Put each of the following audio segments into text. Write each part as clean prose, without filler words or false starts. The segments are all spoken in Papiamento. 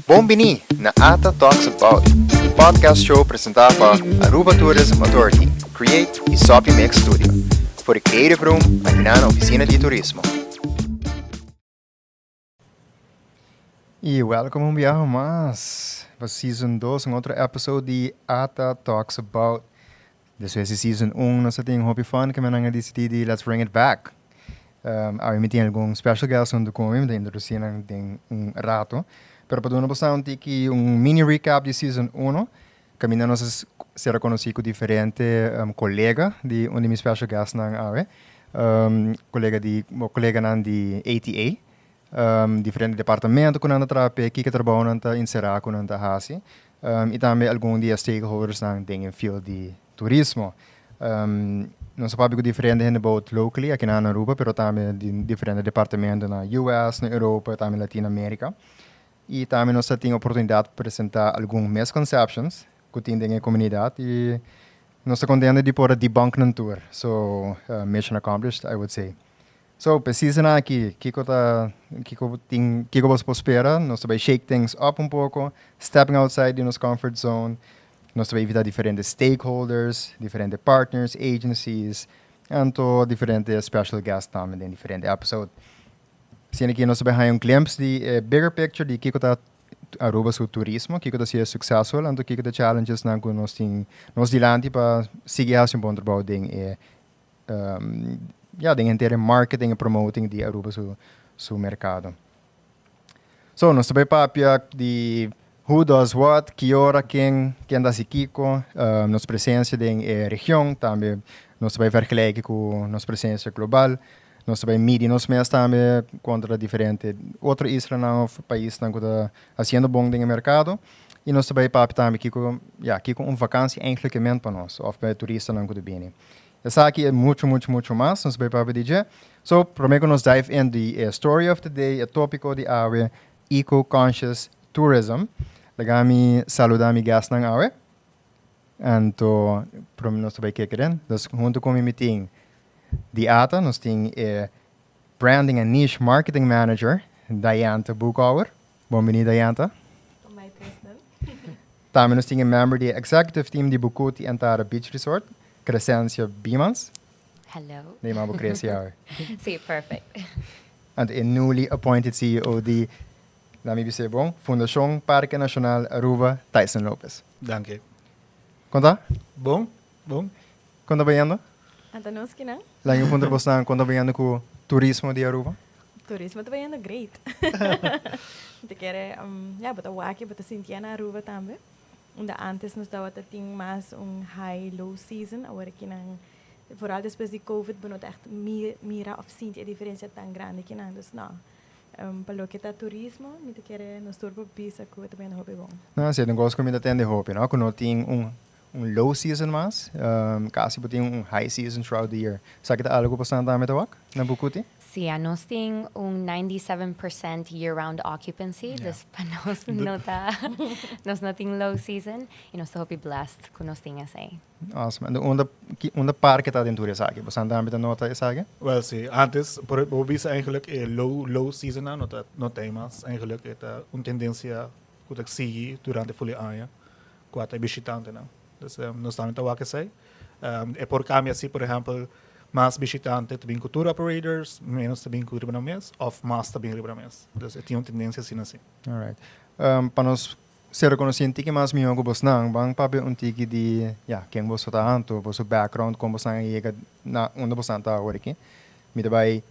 Bon bini na ATA Talks About, podcast show presenta pa Aruba Tourism Authority, Create y Soppy Mix Studio. For the Creative Room, aki na Oficina di Turismo. Y welcome un biaha mas pa season 2, un otro episode di ATA Talks About. Despues di season 1, nos tin hopi fun cu nan a dicidi di let's bring it back. Awe mi tin algun special guest hunto cu mi, mi ta introduci nan den un rato. Pero pa duna un tiki un mini recap di season 1, caminda nos a conoci cu diferente colega di un di mi special guests nan awe. Colega di colega di ATA, diferente departamento cu nan ta traha, kico trabou nan ta encera, cu nan ta haci. Y tambe algun di stakeholders nan den field di turismo. Nos a papia cu diferente hende both locally aki na Aruba, pero tambe di diferente departamento na US, na Europa, tambe Latino America. Y tambe nos tin oportunidad pa presenta algun misconceptions cu tin den comunidad y nos ta contento di por debunk nan tur. So, mission accomplished, I would say. So, pa e season aki, kico ta, kico tin, kico bo por spera, nos ta bay shake things up un poco, stepping outside di nos comfort zone. Nos ta bay invita diferente stakeholders, diferente partners, agencies, anto diferente special guests tambe den diferente episode. Asina aki nos ta bay un glimpse di bigger picture di kico ta Aruba su turismo, kico ta siendo successful, anto kico ta challenges nan cu nos tin nos dilanti pa sigui haci un bon trabou den ja, den henter marketing y promoting di Aruba su mercado. So, nos ta bay papia di who does what, ki ora, ken ta haci kico, nos presencia den region, tambe nos ta bay vergelijken cu nos presencia global, nos ta bay midi nos mes tambe contra diferente otro isla of pais cu ta haciendo bon den mercado. Y nos ta bay papia tambe kico, ja, kico un vakantie eigenlijk ke pa nos, of pa turistanan cu ta bini. Esaki y mucho, mucho, mucho mas, nos ta bay papia di dje. So, prome cu nos dive in the story of the day, e topico di awe, eco-conscious tourism. Laga mi saluda mi guest nan awe. Anto, prome nos ta bay kick it in. Dus, hunto cu mi tin di ATA, nos tin Branding and Niche Marketing Manager, Dianta Boekhouwer. Bon bini, Dianta. Hi, Tristan. Tambe nos tin member di Executive Team di Bucuti and Tara Beach Resort, Crescencia Biemans. Hello. Nee, maar Crescia. Si, perfect. And a newly appointed CEO di, laat me bisa bon, Fundacion Parke Nacional Aruba, Tyson Lopez. Dank Con ta? Bon, bon. Con ta bayendo? Antonoski, no? Laga mi puntra bo, con ta bayendo cu turismo di Aruba? Turismo ta bayendo great. Ta kere, ja, bo ta wak, bo ta sinti na Aruba tambe. Unda antes nos tabata tin mas un high low season, awor aki nan vooral despues di COVID, bo no ta echt mira of sinti e diferencia tan grandi aki nan, dus no. Pa loke ta turismo, mi ta kere nos tur por bisa cu ta bayendo hopi bon. No, si, negoshi cu mi ta tende hopi, no? Cu no tin un low season mas, casi tin un high season throughout the year. Esaki ta algo cu bo tambe ta wak na Bucuti? Si, nos tin un 97% year-round occupancy, dus pa nos no ta, nos no tin low season y nos ta hopi blessed cu nos tin esey. Awesome. En unda parke ta den esaki? Bo tambe ta nota esaki? Wel, si. Antes, por bo bisa eigenlijk low season no ta no tin mas. Eigenlijk e ta un tendencia cu ta sigui durante full aña cu ta bishitantenan. Dus nos tambe ta wak esey. E por cambia si, por ehempel, mas bishitante ta bin cu tour operators, menos ta bin cu riba mes, of mas ta bin riba mes. Dus e tin un tendencia asina asina. Alright. Pa nos ser conoci un tiki mas miho cu bosnan, ban papia un tiki di, ja, ken bo ta anto, bo background, con bo a yega na unda bo ta awor aki. Mi ta bay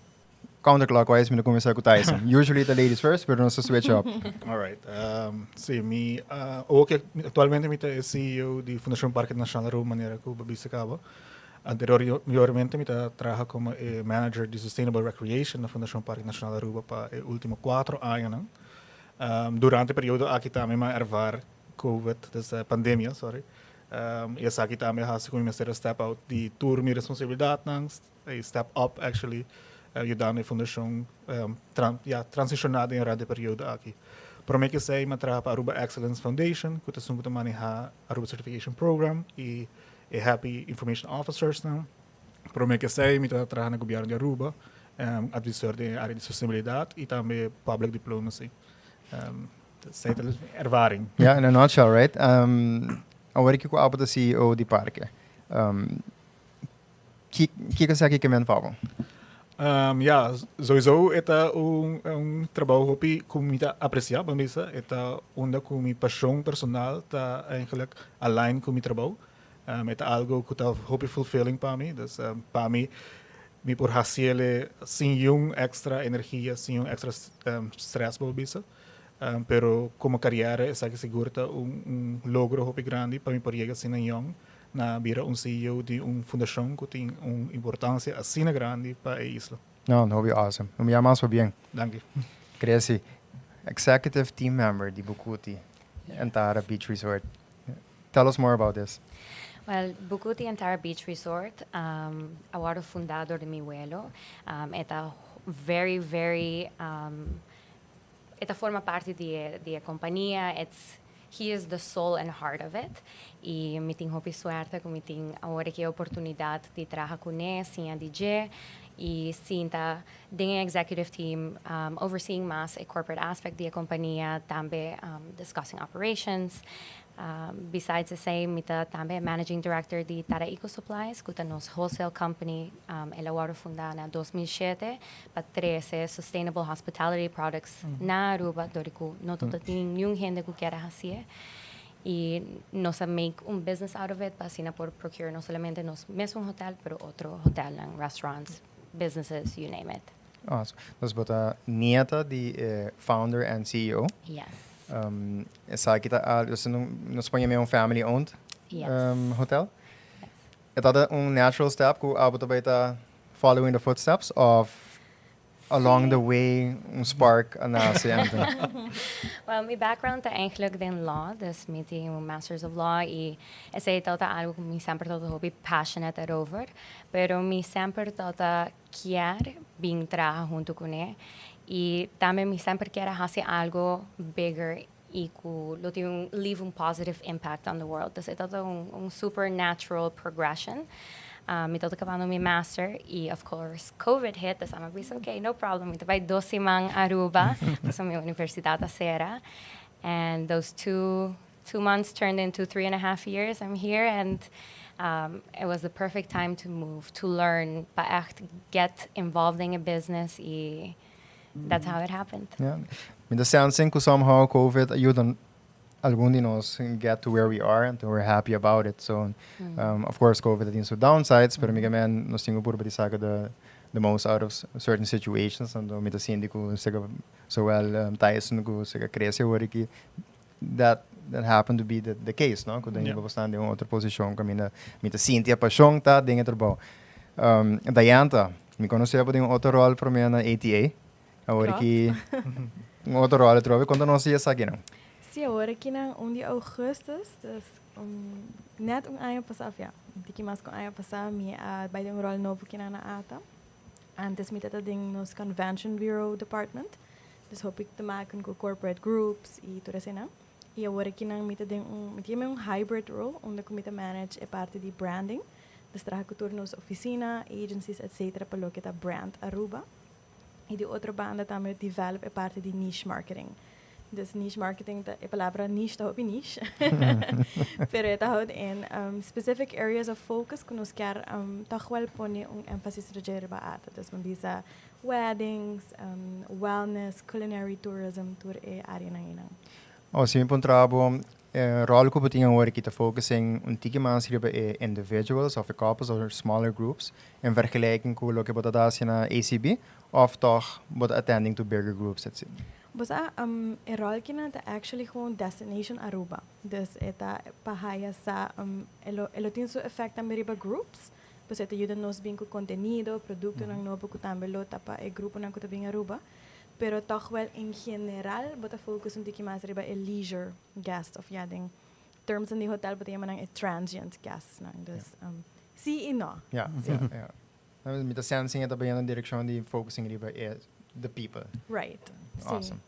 counterclockwise, mi ta cuminsa cu Tyson. Usually the ladies first, pero nos switch up. Alright. Si, ok, actualmente mi ta CEO di Fundacion Parke Nacional Aruba, manera cu bo a bisa caba. Anteriormente mi ta traha como manager di Sustainable Recreation na Fundacion Parke Nacional Aruba pa e ultimo 4 aña, no? Durante e periodo aki tambe m'a ervaar COVID, dus pandemia, sorry. Y esaki tambe a haci cu mi mester step out di tur mi responsabilidad nan, step up actually, yudando e fundacion ja, transiciona durante e periodo aki. Prome cu esey, mi a traha pa Aruba Excellence Foundation, cu ta esun cu ta maneha Aruba Certification Program y e Happy Information Officers nan. Prome cu esey, mi ta traha na gobierno di Aruba, advisor di area di sostenibilidad y tambe public diplomacy. Um, Esey ta ervaring. Ja, in a nutshell, right? Awor ki ku abo ta CEO di parke. Kiko esaki ke men pa bo? Ja, sowieso e ta un trabou hopi ku mi ta aprecia, ban bisa. E ta unda ku mi pasion personal ta eigenlijk align ku mi trabou. E ta algo ku ta hopi fulfilling pa mi. Dus pa mi, mi por hasiele sin yun extra energia, sin yun extra stress, bo bisa. Pero como carriera esaki sigur ta un logro hopi grandi pa mi por yega asina yong na bira un CEO di un fundacion cu tin un importancia asina grandi pa e isla. No, hopi awesome. Mi yama mas pabien. Danki. Cressy, Executive Team Member di Bucuti Antara Beach Resort. Tell us more about this. Well, Bucuti Antara Beach Resort a wordo funda door di mi welo. E ta very, very, e ta forma parti di e compania. He is the soul and heart of it. Y mi tin hopi suerte cu mi tin awor e oportunidad di traha cu ne, siña di dje y sinta den executive team, overseeing mas e corporate aspect di e compania, tambe discussing operations. Besides esey, mi ta tambe managing director di Tara Eco Supplies, cu ta nos wholesale company. El a wordo funda na 2007 pa trece sustainable hospitality products na Aruba, dor cu no tin ningun hende cu kier haci. Y nos a make un business out of it, pa asina por procure no solamente nos mes hotel, pero otro hotel, restaurants, businesses, you name it. Awesome. Dus bo ta nieta di founder and CEO. Yes. Esaki ta, nos por yama un family owned hotel. Yes. E ta un natural step ku abo tambe ta following the footsteps of along the way un spark a nace anto? Well, mi background ta eigenlijk den law, dus mi tin un Masters of Law y esey ta algo cu mi semper ta hopi passionate over, pero mi semper ta kier bin traha hunto cu ne y tambe mi semper kier haci algo bigger y cu lo tin un leave un positive impact on the world. Dus e ta un super natural progression. Mi ta acabando mi master y of course COVID hit, dus mi bisa, "Okay, no problem." Mi ta bay 2 siman Aruba, pasobra mi universidad a cera. And those 2 months turned into 3.5 years. I'm here and it was the perfect time to move, to learn, pa echt get involved in a business y that's how it happened. Yeah. Mi ta sensing cu somehow COVID a yuda algun di nos get to where we are and we're happy about it. So, of course, COVID tin su downsides, pero mi men nos tin cu purba di saca the most out of certain situations. And mi ta sinti cu zowel Tyson cu sega Cressy awor aki that happened to be the case, no? Cu den yeah. den otro posicion cu mi ta sinti e pasion ta den e trabou. Diantha, mi conoce bo den otro rol pa mi na ATA. Awor aki un otro rol atrobe, conta nos esaki, no? Si, awor aki na 1 di augustus, dus net un aña pasa, ja, tiki mas cu aña pasa, mi a bay den un rol nobo aki na ATA. Antes mi tabata den nos Convention Bureau Department, dus hopi te maken cu corporate groups y tur asina. Y awor aki nan mi ta den un, mi tin un hybrid role, unda cu mi ta manage e parti di branding. Dus traha cu tur nos oficina, agencies, etc. pa loke ta brand Aruba. Y di otro banda tambe develop e parti di niche marketing. Dus niche marketing, e palabra niche ta hopi niche. Pero e ta houdt in specific areas of focus cu nos kier toch wel pone un emphasis riba ATA. Dus ban bisa weddings, wellness, culinary tourism, tur e area nan ey. Oh, si mi puntra bo, rol cu bo tin awor aki ta focusing un tiki mas riba e individuals of couples or smaller groups in vergelijking cu loke bo ta haci na ACB of toch bo ta attending to bigger groups, etc.? Bosa, e rol aki nan ta actually gewoon Destination Aruba. Dus e ta pa haya sa e lo tin su effect tambe riba groups. Pues e ta yuda nos bin cu contenido, producto nan nobo cu tambe lo ta pa e grupo nan cu ta bin Aruba. Pero toch wel in general bo ta focus un tiki mas riba e leisure guest of, ja, den terms in die hotel bo ta yama nan e transient guests nan. Dus si y no. Ja. Mi ta sensing e ta bay na direccion di focusing riba e the people. Right. Awesome.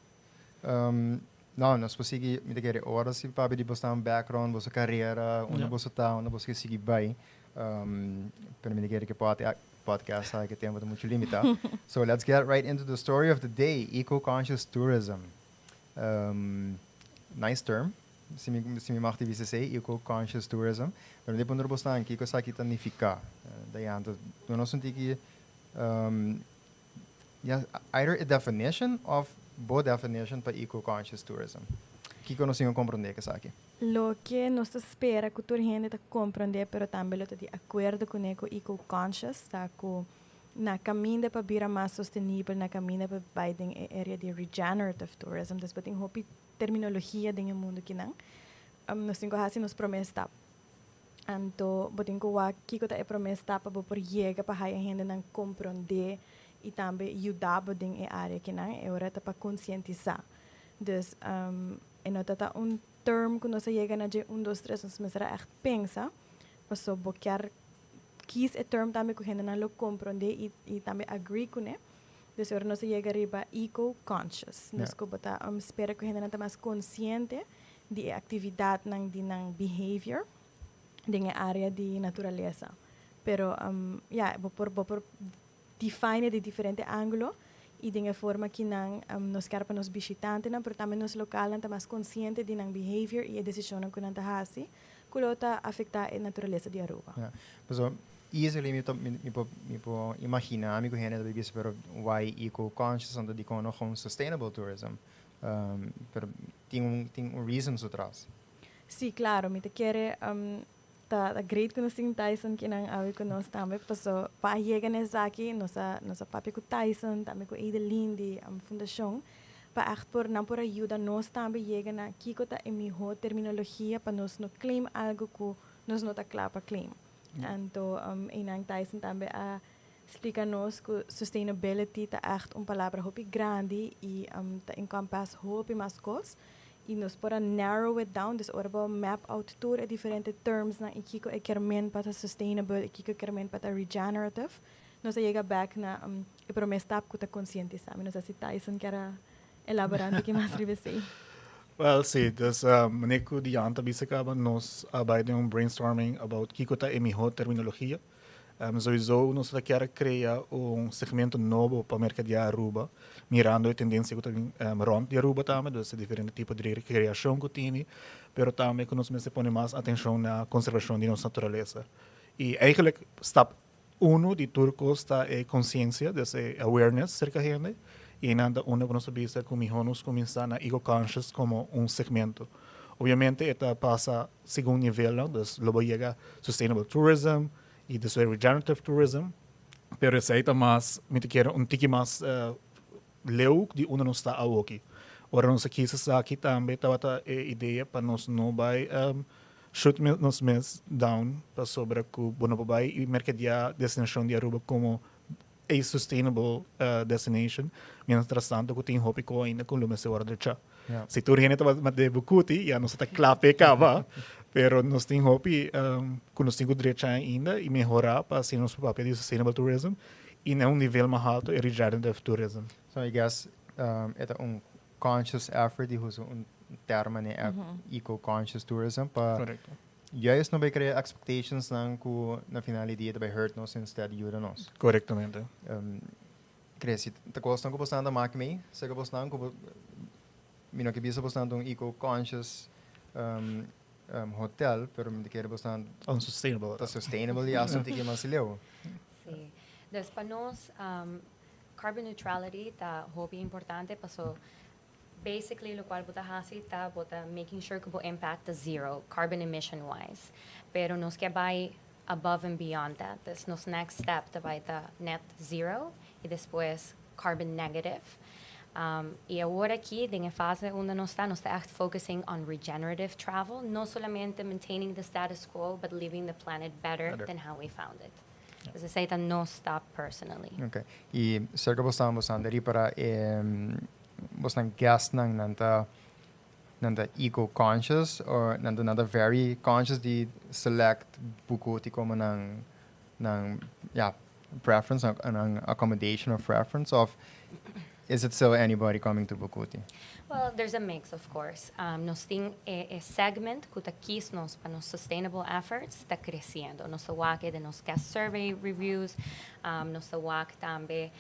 No, nos por sigui, mi ta kere ora si papia di boso background, boso carera, unda boso ta, unda boso sigui bay. Pero mi ta kere cu podcast sabi cu tempo ta mucho limita. So let's get right into the story of the day, eco-conscious tourism. Nice term, si mi mag di bisa esey, eco-conscious tourism. Pero mi ta puntra bosnan, kico esaki ta nifica? Diana, duna nos un tiki, ja, either a definition of bo definition pa eco-conscious tourism. Kico nos tin cu comprende cu esaki? Loke nos ta spera cu tur hende ta comprende pero tambe lo ta di acuerdo cune cu eco-conscious ta cu na caminda pa bira mas sostenibel, na caminda pa bay den e area di regenerative tourism. Dus bo tin hopi terminologia den e mundo kinan. Nos tin cu haci nos prome stap. Anto bo tin cu wak kico ta e prome stap pa bo por yega pa haya hendenan comprende y tambe yuda bo den e area kinan. E ora ta pa concientisa. Dus e no ta ta un term cu nos a yega na dje un, dos, tres. Nos mester a echt pensa paso bo kier kies e term tambe cu hendenan lo comprende y tambe agree cune. Dus ora nos a yega riba eco-conscious. Dus cu bo ta spera cu hendenan ta mas consciente di e actividadnan di nan behavior den e area di naturalesa. Pero ya, bo por define di diferente angulo y den e forma cu nan nos kier pa nos bishitantenan, pero tambe nos localnan ta mas consciente di nan behavior y e decisionnan cu nan ta haci, cu lo ta afecta e naturalesa di Aruba. Ja. So, easily mi por imagina mi cu hende ta bisa, pero why eco-conscious, anto di con no gewoon sustainable tourism? Pero tin un reason su tras. Si, claro, mi ta kere ta great cu nos tin Tyson akinan awe cu nos tambe, paso pa yega na esaki nos a papia cu Tyson, tambe cu Edeline di fundacion, pa echt por nan por ayuda nos tambe yega na kico ta e miho terminologia pa nos no claim algo cu nos no ta cla pa claim. Anto einan Tyson tambe a splica nos cu sustainability ta echt un palabra hopi grandi y ta encompass hopi mas cos y nos por a narrow it down. Dus ora bo map out tur e diferente terms nan y kico e kermen pa ta sustainable y kico e kermen pa ta regenerative, nos a yega back na e prome stap cu ta concientisa. Mi no sa si Tyson kier a elabora un poco mas riba esey. Well, si, dus manera cu Diana a bisa caba, nos a bay den un brainstorming about kico ta e miho terminologia. Sowieso nos ta kier crea un segmento nobo pa mercadea Aruba, mirando e tendencia cu ta rond di Aruba tambe, dus diferente tipo di recreacion cu tin, pero tambe cu nos mester pone mas atencion na conservacion di nos naturalesa. Y eigenlijk stap uno di tur cos ta e conciencia, dus e awareness cerca hende, y nan ta unda cu nos a bisa cu miho nos cuminsa na eco-conscious como un segmento. Obviamente e ta pasa segun nivel, no? Dus lo bo yega sustainable tourism y despues regenerative tourism, pero esey ta mas, mi ta kere un tiki mas leu di unda nos ta awoki. Ora nos a kies esaki tambe tabata e idea pa nos no bay shoot nos mes down pasobra cu bo no por bay y mercadea destinacion di Aruba como a sustainable destination, mientras tanto cu tin hopi cu ainda cu lo mester worde drecha. Si tur hende tabata de Bucuti, ya nos ta cla p'e caba, pero nos tin hopi cu nos tin cu drecha ainda y mehora pa asina nos por papia di sustainable tourism y na un nivel mas halto e regenerative tourism. So I guess e ta un conscious effort di usa un termino eco-conscious tourism pa juist no bay crea expectations nan cu na final di dia ta bay hurt nos instead di yuda nos. Corectamente. Creci, ta cosnan cu bosnan ta mak mee, sega bosnan cu mi no ke bisa bosnan ta un eco-conscious hotel, pero mi ta kere bosnan Un sustainable. Ta sustainable y hasta un tiki mas leu. Si. Dus pa nos, carbon neutrality ta hopi importante paso basically lo cual bo ta hasi ta bo ta making sure cu bo impact ta zero carbon emission wise. Pero nos ke bay above and beyond that. Dus nos next step ta bay ta net zero y despues carbon negative. Y awor aki, den e fase unda nos ta, nos ta echt focusing on regenerative travel, no solamente maintaining the status quo, but leaving the planet better, Better. Than how we found it. Dus esey ta nos stap personally. Okay. Y cerca bosnan dari para bosnan guest nan nan ta eco conscious or nan ta very conscious di select Bucuti como nan, ja, preference, nan accommodation or preference, of is it still anybody coming to Bucuti? Well, there's a mix, of course. Nos tin e segment cu ta kies nos pa nos sustainable efforts ta creciendo. Nos ta wak den nos guest survey reviews, nos ta wak tambe.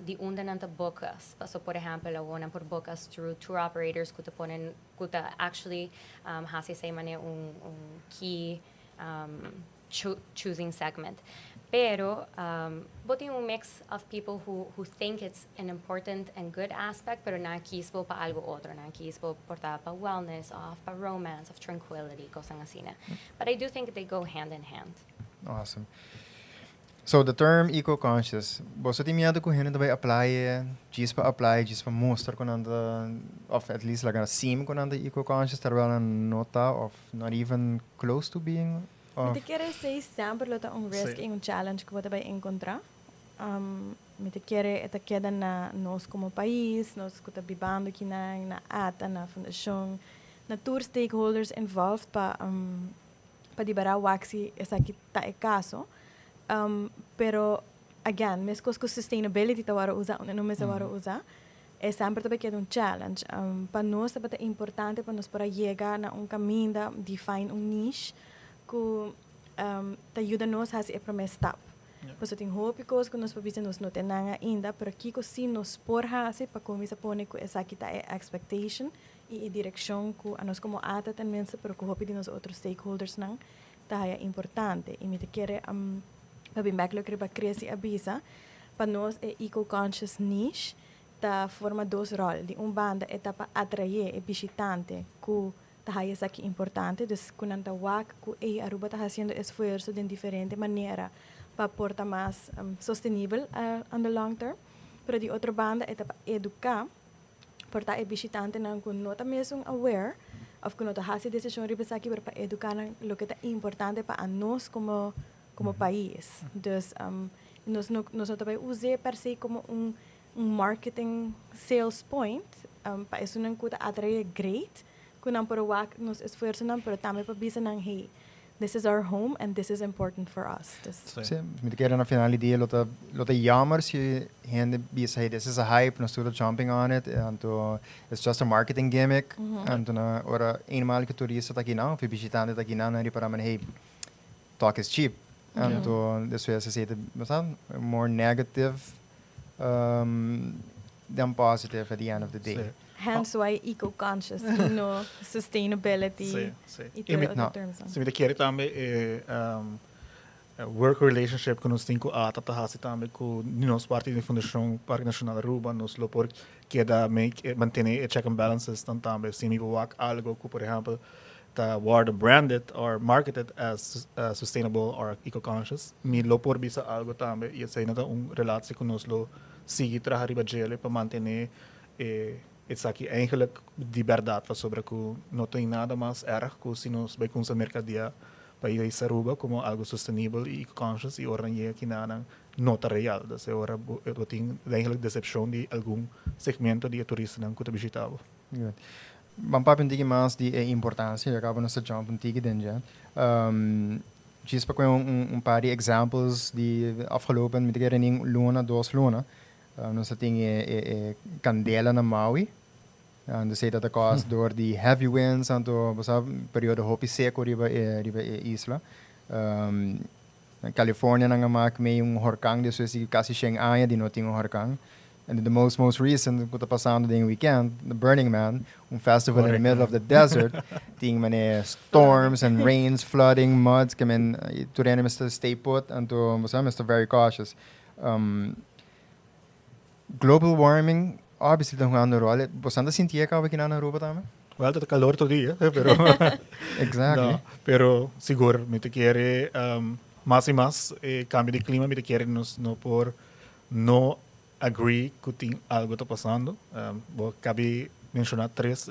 Di unda nan ta book us. Paso, por ehempel, awor nan por book us through tour operators cu ta pone cu ta actually haci esey manera un key choosing segment. Pero bo tin un mix of people who think it's an important and good aspect, pero nan kies bo pa algo otro. Nan kies bo por ta pa wellness of pa romance of tranquility, cosnan asina. But I do think they go hand in hand. Awesome. So the term eco-conscious, bo tin miedo cu hende bay apply, djis pa apply, djis pa mustra cu nan ta, of at least like seem cu nan ta eco-conscious, terwijl nan no ta, of not even close to being? Mi ta kere esey semper lo ta un risk y un challenge cu bo ta bay encontra. Mi ta kere e ta keda na nos como pais, nos cu ta bibando aki na ATA, na fundacion, na tur stakeholders involved pa dibara wak si esaki ta e caso. Pero again, mescos cu sustainability ta wara usa, no mester wara usa, e semper ta keda un challenge. Pa nos ta importante pa nos por yega na un caminda, define un niche cu ta yuda nos haci e prome stap. Paso tin hopi cos cu nos por bisa nos no tin nan ainda, pero kico si nos por haci pa cuminsa pone cu esaki ta e expectation y e direccion cu nos como ATA tenminste, pero cu hopi di nos otro stakeholders nan ta haya importante. Y mi ta kere pa bin back loke riba Cressy a bisa, pa nos e eco-conscious niche ta forma dos rol. Di un banda e ta pa atrae e bishitante cu ta haya esaki importante, dus cu nan ta wak cu ey Aruba ta haciendo esfuerso di diferente manera pa por ta mas sostenibel on the long term. Pero di otro banda e ta pa educa por ta e bishitante nan cu no ta mesun aware of cu no ta haci decision riba esaki, pero pa educa nan loke ta importante pa nos como pais. Dus nos no ta bay usa per se como un marketing sales point, pa esunnan cu ta atrae, great, cu nan por wak nos esfuerso nan, pero tambe pa bisa nan, "Hey, this is our home and this is important for us." Dus, Si, mi ta kere na final di dia lo ta jammer si hende bisa, "Hey, this is a hype, nos tur jumping on it, anto it's just a marketing gimmick." Anto na ora eenmaal cu turista ta aki nan, of bishitante ta aki nan, nan ripara man, "Hey, talk is cheap." Anto despues esey ta more negative than positive at the end of the day. Hence why eco-conscious, no sustainability Si. y tur otro No. terms. Si, mi ta kere tambe work relationship cu nos tin cu ATA ta hasi tambe cu nos parti di Fundacion Parke Nacional Aruba, nos lo por keda mantene e check and balances dan tambe. Si mi wak algo cu, por ehempel, ta wordo branded or marketed as sustainable or eco-conscious, mi lo por bisa algo tambe y esey ta un relatie cu nos lo sigui traha riba dje pa mantene esaki eigenlijk di berdad, pasobra cu no tin nada mas erg cu si nos bay cuminsa mercadea pais Aruba como algo sostenibel y eco-conscious y ora yega aki nan no ta real. Dus ora bo tin eigenlijk decepcion di algun segmento di turistanan cu ta bishita. Good. Ban papia un tiki mas di importancia, ya caba nos a jump un tiki den ja. Just pa un paar di examples di afgelopen, mi ta kere un luna, 2 luna. Nos tin e candela na Maui. Dus dat caused door di heavy winds, anto basta periodo hopi seco riba e isla. Na California nan a maak mee un horkaan, dus is casi 100 aña di no tin un horkaan. And the most recent cu ta pasando den weekend, the Burning Man, un festival in the middle of the desert, tin mane storms and rains, flooding, mud, cu men tur hende mester stay put, anto bo mester very cautious. Global warming, obviously, ta hungando un rol. Bo ta sinti caba aki na Aruba tambe? Wel, ta calor tur dia, pero No, pero sigur, mi ta kere mas y mas cambio di clima, mi ta kere nos no por no agree cu tin algo ta pasando. Bo a caba di menciona tres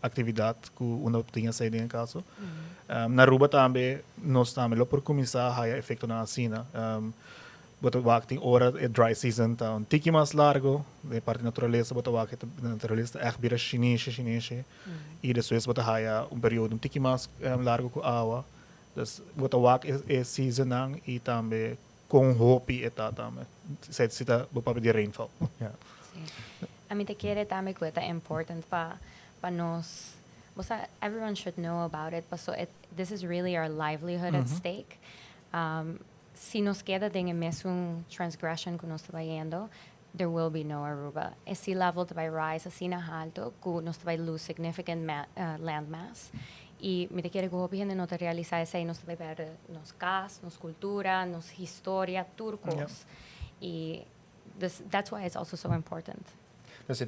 actividad cu uno tin esey den caso. Na Aruba tambe nos tambe lo por cuminsa haya efecto na asina. Bo ta wak tin ora e dry season ta un tiki mas largo, di parti naturalesa bo ta wak naturalesa ta echt bira shinishi shinishi y despues bo ta haya un periodo un tiki mas largo cu awa. Dus bo ta wak e season nan y tambe con hopi e ta tambe. Si ta bo papia di rainfall. Si. Ami ta kere tambe cu ta important pa nos, bo, everyone should know about it, paso this is really our livelihood at stake. Si nos keda den e mesun transgression cu nos ta bayendo, There will be no Aruba. E sea level ta bay rise asina halto cu nos ta bay lose significant land mass. Y mi ta kere cu hopi hende no ta realisa esey, nos ta bay perde nos cas, nos cultura, nos historia, tur cos. Y dus that's why it's also so important. Dus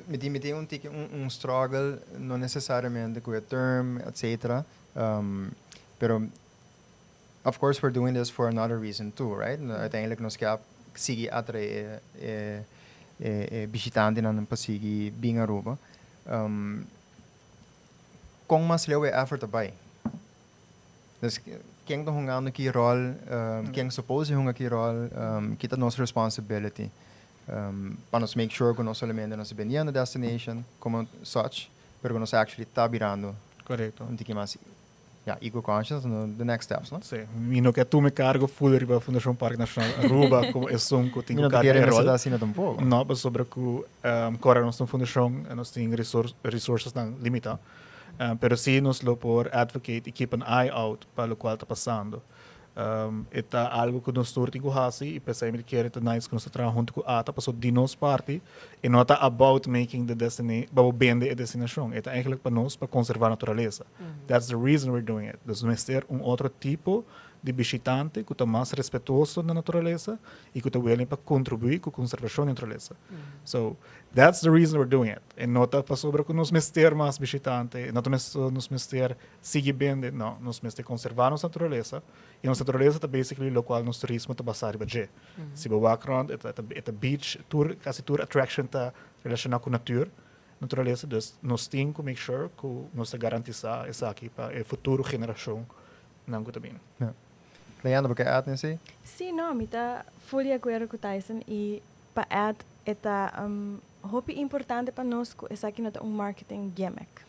mi tin un tiki un struggle, no necesariamente cu e term, etc. Pero of course we're doing this for another reason too, right? Uiteindelijk nos kier sigui atrae e bishitantenan pa sigui bin Aruba. Con mas leu e effort bay? Dus ken ta hungando ki rol, ken suppose hunga ki rol, ki ta nos responsibility pa nos make sure cu no solamente nos bendiendo destination como such, pero cu nos actually ta birando un tiki mas, ja, eco-conscious, no, the next steps, no? Si, mi no kier tuma cargo full riba Fundacion Parke Nacional Aruba como esun cu tin Mi no carga kier e rol. Asina tampoco. No, pasobra cu ora nos ta un fundacion, nos tin resources nan limita. Pero si nos lo por advocate y keep an eye out pa locual ta pasando. E ta algo cu nos tur tin cu haci y pesey mi kier ta nice cu nos ta traha hunto cu ATA, paso di nos parti e no ta about making the destiny, pa bende e destinacion. E ta eigenlijk pa nos pa conserva naturalesa. That's the reason we're doing it. Dus mester un otro tipo di bishitante cu ta mas respetuoso na naturalesa y cu ta willing pa contribui cu conservacion di naturalesa. So that's the reason we're doing it. E no ta pasobra cu nos mester mas bishitante, no ta nos mester sigui bende, no, nos mester conserva nos naturalesa y nos naturalesa ta basically locual nos turismo ta basa riba dje. Si bo wak rond, e ta beach, tur, casi tur attraction ta relaciona cu naturalesa, dus nos tin cu make sure cu nos ta garantisa esaki pa e futuro generacion nan cu ta bin. Ja. Leandro, bo kier add esey? Si, no, mi ta full di acuerdo cu Tyson y pa add e ta hopi importante pa nos cu esaki no ta un marketing gimmick.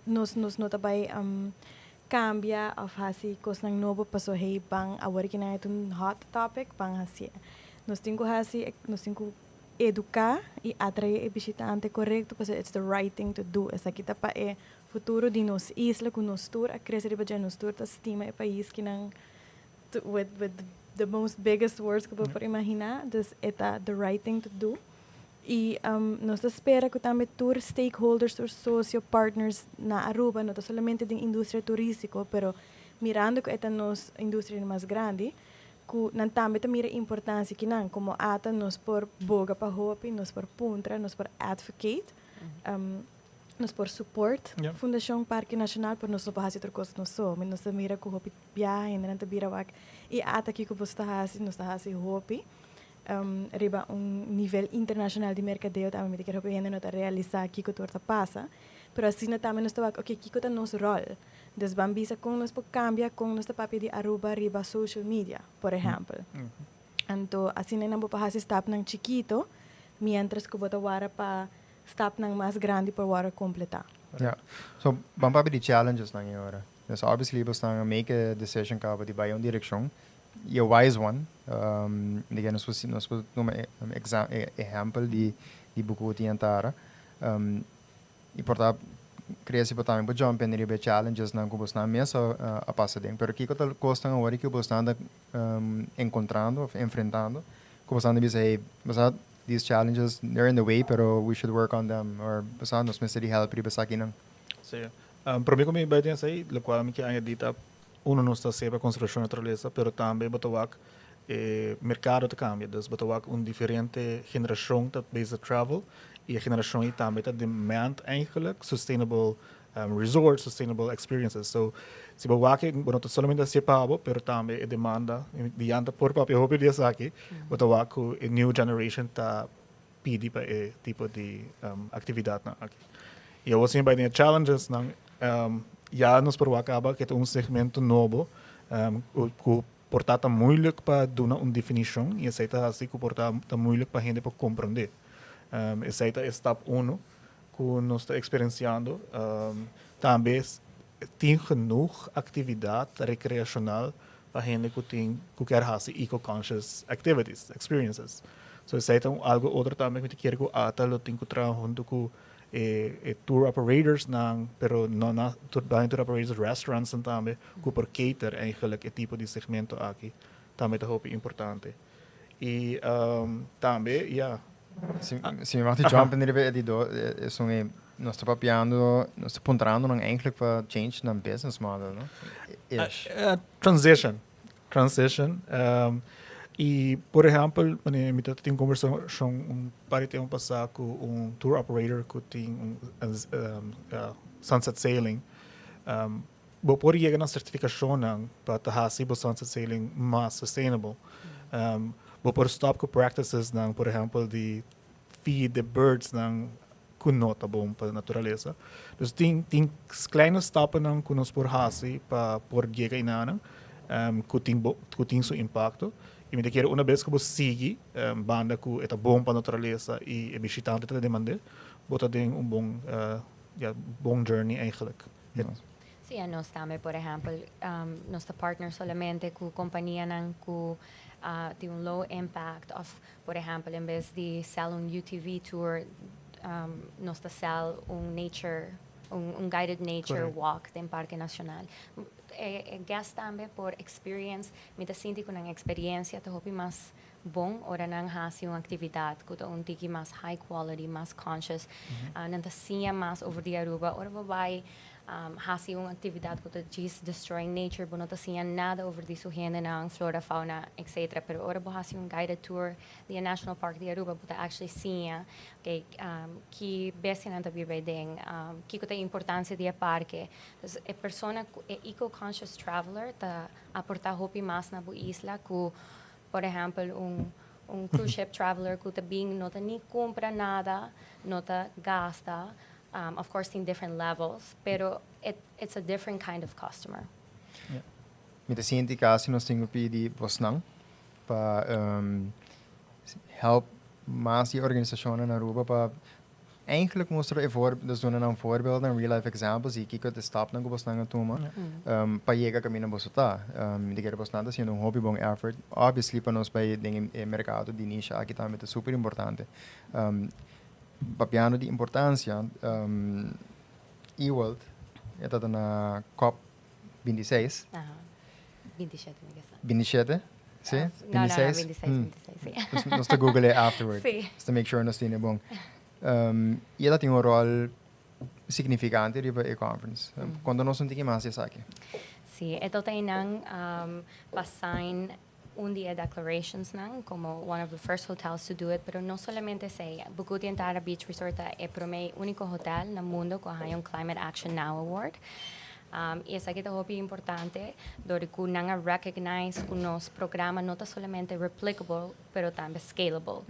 Nos no ta bay cambia of haci cosnan nobo paso, hey, ban awor cu nan un hot topic, ban haci. Nos tin cu haci, nos tin cu educa y atrae e bishitante corecto, paso it's the right thing to do. Esaki ta pa e futuro di nos isla cu nos tur a crece riba dje, nos tur ta stima e pais cu nan with the most biggest words cu bo por imagina. Dus e ta the right thing to do. Y nos ta spera cu tambe tur stakeholders, tur socio, partners na Aruba, no solamente di industria turistico, pero mirando cu ta nos industria mas grandi, cu nan tambe ta mira importancia cu nan, como ATA, nos por boga pa hopi, nos por puntra, nos por advocate, nos por support Fundacion Parke Nacional, pero nos no por haci otro cos nos so. Nos ta mira cu hopi biaha, nan ta bira wak e ATA, kico bo ta haci, nos ta haci hopi. Riba un nivel internacional di mercadeo tambe, mi ta kere hopi hende no ta realisa kico tur ta pasa. Pero asina tambe nos ta wak, ok, kico ta nos rol? Dus ban bisa con nos por cambia, con nos ta papia di Aruba riba social media, por ehempel. Anto, asina nan bo por haci stapnan chikito, mientras cu bo ta warda pa stapnan mas grandi pa wordo completa. Yeah. So, ban papia di challenges nan ora. Dus obviously, bo a make a decision caba di bay un direccion. E a wise one. Diga, nos por tuma ehempel di Bucuti y Antara. Y por ta crece pa tambe jump in riba challenges nan cu bo mes a pasa den. Pero kico ta cosnan awor cu bo ta encontrando of enfrentando? Cu bo ta bisa, "Hey, bo these challenges, they're in the way, pero we should work on them," or bo nos mester di help riba esaki nan. Si. Pa mi, como bay tin esey, locual mi kier añadi ta, uno, nos ta haci pa conservacion di naturalesa, pero tambe bo ta wak mercado ta cambia, dus bo ta wak un diferente generacion ta bezig travel y e generacion ey tambe ta demand eigenlijk sustainable resorts, sustainable experiences. So, si bo wak, bo no ta solamente haci pa bo, pero tambe e demanda, di anta por papia hopi di esaki, bo ta wak cu e new generation ta pidi pa e tipo di actividad nan aki. Y awor si bay den challenges nan, ya nos por wak caba cu ta un segmento nobo, cu por ta moeilijk pa duna un definicion y esey ta asina cu por ta moeilijk pa hende pa comprende. Esey ta stap 1 cu nos ta experienciando. Tambe tin genoeg actividad recreacional pa hende cu tin cu kier haci eco-conscious activities, experiences. So esey ta algo otro tambe cu kier cu ATA lo tin cu traha hunto cu tour operators nan, pero no na tour operators, restaurants tambe, cu por cater eigenlijk e tipo di segmento aki. Tambe ta hopi importante. Y tambe, ja. Si mi mag jump in riba di do, son e nos ta papiando, nos ta puntrando nan eigenlijk pa change nan business model, no? Ish. Transition. Transition. Y, por ehempel, mi tin un conversacion un par di tempo pasa cu un tour operator cu tin un sunset sailing. Bo por yega na certificacion pa haci bo sunset sailing mas sustainable. Bo por stop cu practices nan, por ehempel, di feed the birds nan cu no ta bon pa naturalesa. Dus tin kleine stappen cu nos por haci pa por yega eynan cu tin su impacto. Y mi ta kere un bes cu bo sigui banda cu ta bon pa naturalesa y e bishitante ta demanda, bo ta den un bon, ja, bon journey eigenlijk. Si, nos tambe, por ehempel, nos ta partner solamente cu companianan cu tin un low impact of, por ehempel, en bes di sell un UTV tour, nos ta sell un guided nature walk den Parke Nacional. E guest tambe por experience, mi ta sinti cu nan experiencia ta hopi mas bon ora nan haci un actividad cu ta un tiki mas high quality, mas conscious, nan ta siña mas over di Aruba. Ora bo bay haci un actividad cu ta just destroying nature, bo no ta siña nada over di su hendenan, flora, fauna, etc. Pero ora bo haci un guided tour di National Park di Aruba, bo ta actually siña, okay, ki bestianan ta biba den, kico ta importancia di e parke. Dus e persona, e eco-conscious traveler ta aporta hopi mas na bo isla cu, por ehempel, un cruise ship traveler cu ta bin no ta ni cumpra nada, no ta gasta. Of course, in different levels, pero it's a different kind of customer. Mi ta sinti casi nos tin cu pidi bosnan pa help mas di organisacion na Aruba pa eigenlijk mustra e voor, dus duna nan voorbeeld en real life examples y kico e stapnan cu bosnan a tuma pa yega caminda boso ta. Mi ta kere bosnan ta haciendo un hopi bon effort. Obviously, pa nos bay den e mercado di niche aki tambe ta super importante. Papiando di importancia, Ewald e na COP 26. Aha. 27, mi sa. 27? Si? No, 26, 26, 26, si. Nos ta Google it afterward. Si. Just to make sure nos tin bon. Y el tin un rol significante riba e conference. Conta nos un tiki mas esaki. Si, e tabata nan pa sign un di e declarations nan como one of the first hotels to do it, pero no solamente esey. Bucuti and Tara Beach Resort ta e prome unico hotel na mundo cu a un Climate Action Now Award. Y esaki ta hopi importante, door cu nan a recognize cu nos programa no ta solamente replicable, pero tambe scalable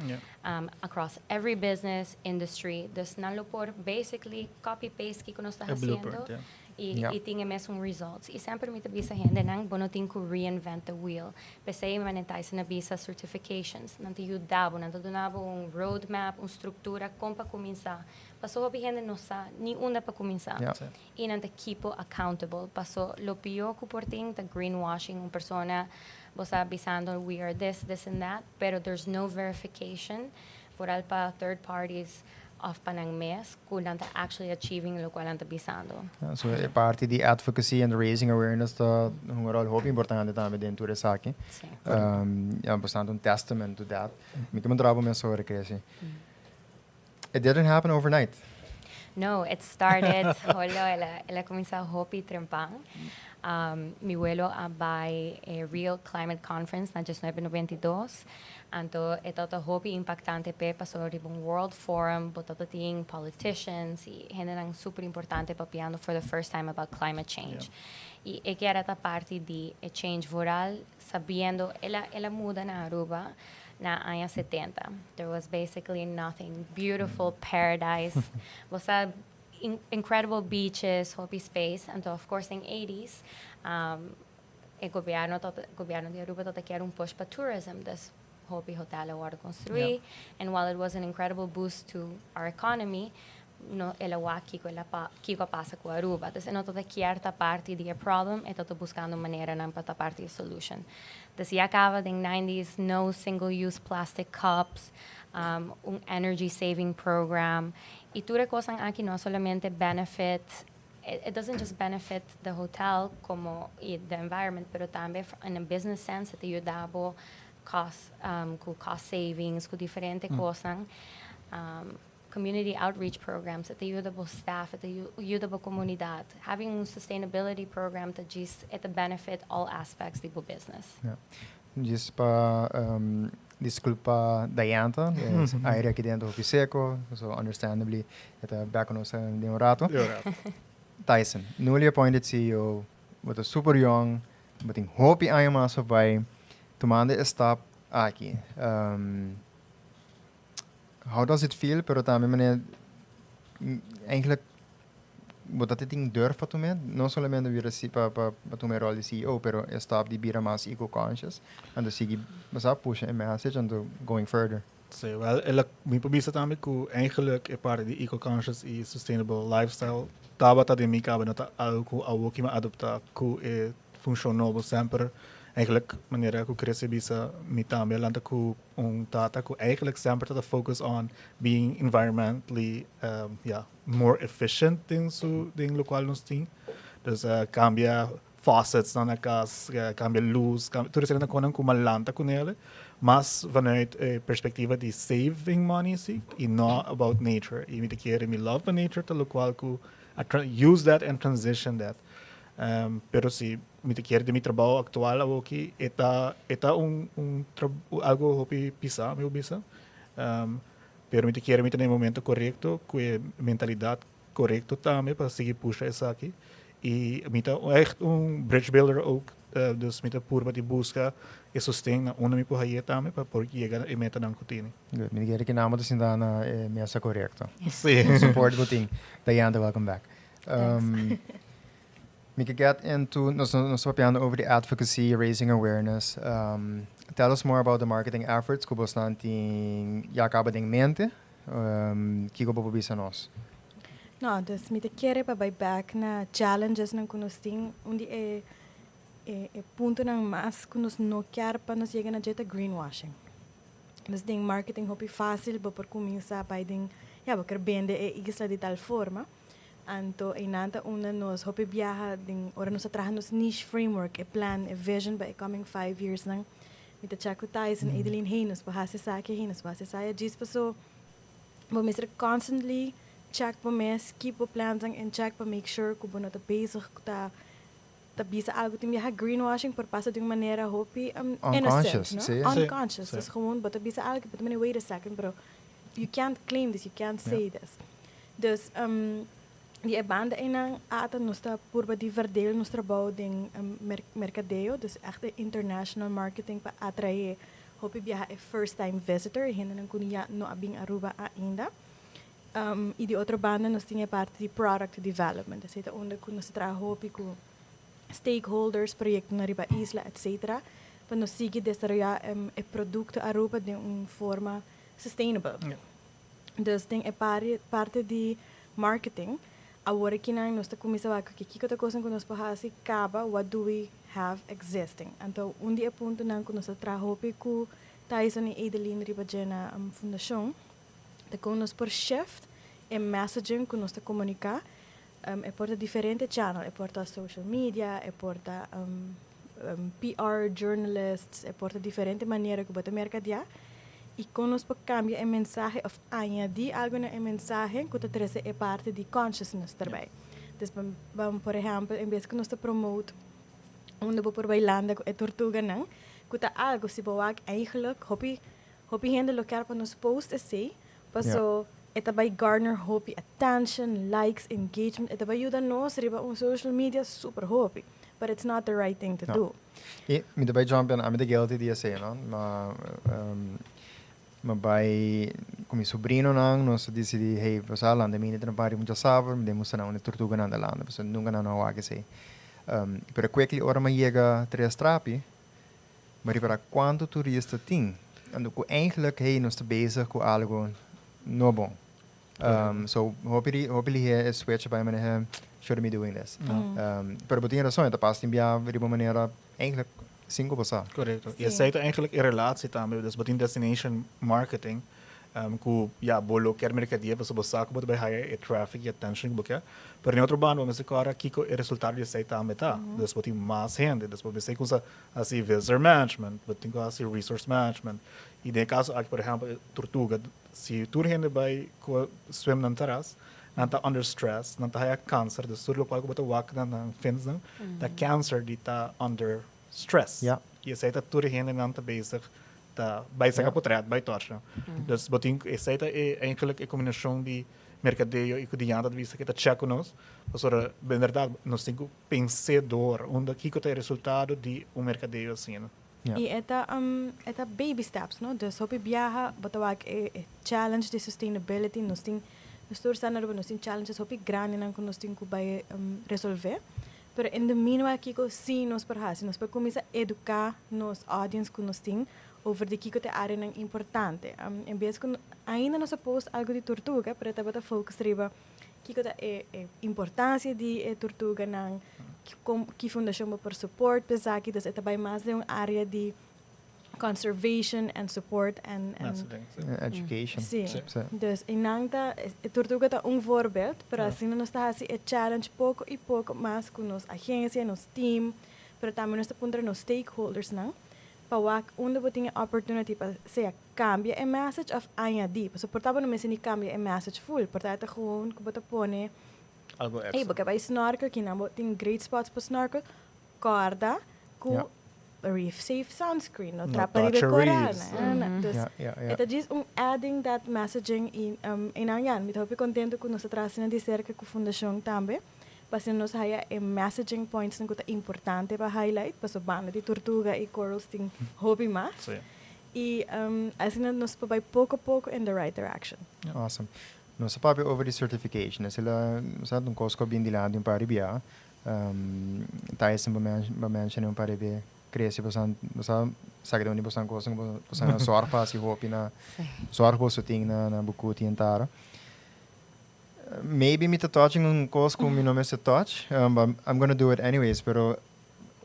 across every business, industry. Dus nan lo por basically copy-paste kico nos ta A haciendo blueprint, yeah. Y tin mesun results. Y semper mi ta bisa hendenan, bo no tin cu reinvent the wheel. P'esey manera nan bisa certifications, nan ta yuda bo, nan ta duna bo un roadmap, un structura con pa cuminsa. Paso hopi hende no sa ni unda pa cuminsa. Y nan ta keep accountable. Paso lo pio cu por tin ta greenwashing, un persona bo ta bisando "We are this, this and that," pero there's no verification for al pa third parties of pa nan mes cu nan ta actually achieving loke nan ta bisando. Ja, so e parti di advocacy and raising awareness ta un rol hopi importante tambe den esaki. Si. Ja, bastante un testament to that. Mi kier puntra bo mesora, Chrissy. It didn't happen overnight. No, it started, holo, el a cuminsa hopi trempan. Mi welo a bay e Rio Climate Conference na 1992. Anto, e tabata hopi impactante p'e, paso riba un World Forum, bo tabata tin politicians y hende super importante papiando for the first time about climate change. Y e kier a ta parti di e change vooral sabiendo, el a muda na Aruba na aña 70. There was basically nothing. Beautiful paradise. Was a incredible beaches, hopi space. And of course in 80s, e gobierno di Aruba tabata kier un push pa tourism. Dus hopi hotel a wordo construi. And while it was an incredible boost to our economy, no, el a wak kico el a pa, kico a pasa cu Aruba. Dus no tabata kier ta parti di e problem, e tabata buscando maneranan pa ta parti di e solution. Dus ya caba den 90s, no single-use plastic cups, un energy saving program. Y tur cos aki no solamente benefit, it doesn't just benefit the hotel como y the environment, pero tambe in a business sense, ta yuda bo. cost, cu cost savings, cu diferente cosnan. Community outreach programs, e ta yuda bo staff, e ta yuda bo comunidad. Having un sustainability program ta just, e ta benefit all aspects di bo business. Ja. Just pa disculpa Diantha, aire aki den ta hopi seco, so understandably e ta back cu nos den un rato. Den un rato. Tyson, newly appointed CEO, bo ta super young, bo tin hopi aña mas pa bay, tumando e stap aki. How does it feel? Pero tambe manera eigenlijk bo ta tin durf pa tuma, no solamente bira si pa tuma e rol di CEO, pero e stap di bira mas eco-conscious, anto sigui basa pusha e message, anto going further. Sí, wel, el mi por bisa tambe cu eigenlijk e parte di eco-conscious y sustainable lifestyle tabata den mi caba, no ta algo cu awo cu mi a adopta cu e funcion nobo. Semper eigenlijk, manera cu Chris a bisa, mi tambe a lanta cu un tata cu eigenlijk semper ta focus on being environmentally yeah, more efficient den su den locual nos tin. Dus cambia faucets nan na cas, cambia luz, cambia tur esaki nan cu mi a lanta cu nele, mas vanuit e perspectiva di saving money si y no about nature. Y mi ta kere mi love pa nature ta locual cu a use that and transition that. Pero si mi ta kere den mi trabao actual awoki e ta un algo hopi pisa, mi por bisa. Pero mi ta kere mi ta na e momento corecto cu e mentalidad corecto tambe pa sigui pusha esaki. Y mi ta echt un bridge builder ook, dus mi ta purba di busca e sosten na unda mi por haye tambe pa por yega e metanan cu tini. Good. Mi ta kere cu nan ta sinta na e mesa corecto. Sí. Support bo tin. Diantha, welcome back. Mi ke get into, nos papiando over the advocacy, raising awareness. Tell us more about the marketing efforts cu bosnan tin ya caba den mente. Kico bo por bisa nos? No, dus mi ta kere pa bay back na challenges nan cu nos tin. Un di e puntonan mas cu nos no kier pa nos yega na dje ta greenwashing. Dus den marketing hopi facil bo por cuminsa bay den, ja, bo kier bende e isla di tal forma. Anto einan ta unda nos hopi biaha den ora nos a traha nos niche framework, e plan, e vision pa e coming 5 years nan. Mi ta check cu Tyson, Adeline, hey, nos por haci esaki, hey, nos por haci esaya. Djis paso bo mester constantly check bo mes, keep bo plans in check pa make sure cu bo no ta bezig cu ta bisa algo tin biaha greenwashing por pasa di un manera hopi unconscious, innocent, no? Sí. Unconscious. Dus gewoon bo ta bisa algo, but then wait a second, pero you can't claim this, you can't say this. Dus di e banda einan ata nos ta purba di verdeel nos trabou den mercadeo, dus echt de international marketing pa atrae hopi biaha e first time visitor, hendenan cu ya no a bin Aruba ainda. Y di otro banda nos tin e parti di product development, dus ta unda cu nos ta traha hopi cu stakeholders, proyecto na riba isla, etc. Pa nos sigui desaroya e producto Aruba den un forma sustainable. Dus den e parte di marketing, awor aki nan nos ta cuminsa wak cu kico ta cos cu nos por haci caba, what do we have existing. Anto, un di e puntonan cu nos ta traha hopi cu Tyson y Adeline riba dje na fundacion, ta con nos por shift e messaging cu nos ta comunica, e por ta diferente channel, e por ta social media, e por ta PR journalists, e por ta diferente manera cu bo ta mercadea, y con nos por cambia e mensahe of añadi algo na e mensahe cu ta trece e parte di consciousness erbij. Dus, por ehempel, en bes cu nos ta promote unda bo por bay landa cu e tortuganan, cu ta algo si bo wak eigenlijk hopi hopi hende lo kier pa nos post esey, paso e ta bay garner hopi attention, likes, engagement, e ta bay yuda nos riba un social media super hopi, but it's not the right thing to No. do. Y mi ta bay jump in, ami ta guilty di esey, no? Ma bay cu mi sobrinonan, nos a dicidi, hey, bo sa, landa mi na pari mucha saber, mi den na un tortuganan ta landa, paso nunca nan no wak esey. Pero quickly ora mi yega Tres Trapi, maar para cuanto turista tin. En cu eigenlijk, hey, nos ta bezig cu algo no bon. So hopefully, hopefully here is switch by manera, shouldn't be doing this. Pero bo tin rason, ta pasa bia di un manera eigenlijk cinco pasa. Correcto. Y esey ta eigenlijk in relatie tambe. Dus bo tin destination marketing. Cu ya bo lo kier mercadea pasobra bo sa cu bo ta bay haya e traffic y attention cu bo kier. Pero den otro banda bo mester cora kico e resultado di esey tambe ta. Dus bo tin mas hende, dus bo mester cuminsa haci visitor management, bo tin cu haci resource management. Y den e caso aki por ehempel e tortuga, si tur hende bay cu swim nan taras, nan ta under stress, nan ta haya cancer, dus tur locual cu bo ta wak na nan fins nan ta cancer di ta under stress. Y esey ta tur e hendenan ta bezig ta bai saca potret, bai torch nan. Dus bo tin, esey ta e eigenlijk e combinacion di mercadeo y cu Diana ta bisa cu ta check cu nos, pasobra inderdaad nos tin cu pens'e door unda kico ta e resultado di un mercadeo asina. Y e ta baby steps, no? Dus hopi biaha, bo ta wak e challenge di sustainability, nos tin, nos tur sa na Aruba, nos tin challenges hopi grandi nan cu nos tin cu bai resolve. Pero in the meanwhile, kiko si nos por hasi? Nos por cuminsa educa nos audience cu nos tin over di kiko ta e areanan importante. En bes cu ainda nos a post algo di tortuga, pero tabata focus riba kiko ta e importancia di e tortuganan, ki fundacion bo por support pa esaki. Dus e ta bay mas den un area di conservation and support and Messaging, si. Education. Si. Dus einan ta, e tortuga ta un voorbeeld, pero asina nos ta hasi e challenge poco y poco mas cu nos agencia, nos team, pero tambe nos ta puntra nos stakeholders nan, pa wak unda bo tin e opportunity pa sea cambia e message of añadi. Pasobra por ta bo no mester ni cambia e message full, por ta e ta gewoon cu bo ta pone Algo Hey, extra. bo ke bay snorkel, kinan bo tin great spots pa snorkel, corda cu reef safe sunscreen, no No trapa touch riba your coral. reefs. Dus e ta just un adding that messaging y nan ja, mi ta hopi contento cu nos ta traha asina di cerca cu fundacion tambe, pa asina nos haya e messaging points cu ta importante pa highlight, paso banda di tortuga y corals tin hopi mas. Y asina nos por bay poco poco in the right direction. Awesome. Nos a papia over di certification. Esei sa un cos cu a bin dilanti un par di bia. Tyson ba menciona un par di bia. Crece bosan bosan sa cu di bosan cos bosan a zorg pa haci hopi na zorg boso tin na Bucuti en Tara. Maybe mi ta touching un cos cu mi no mester touch, but I'm gonna do it anyways, pero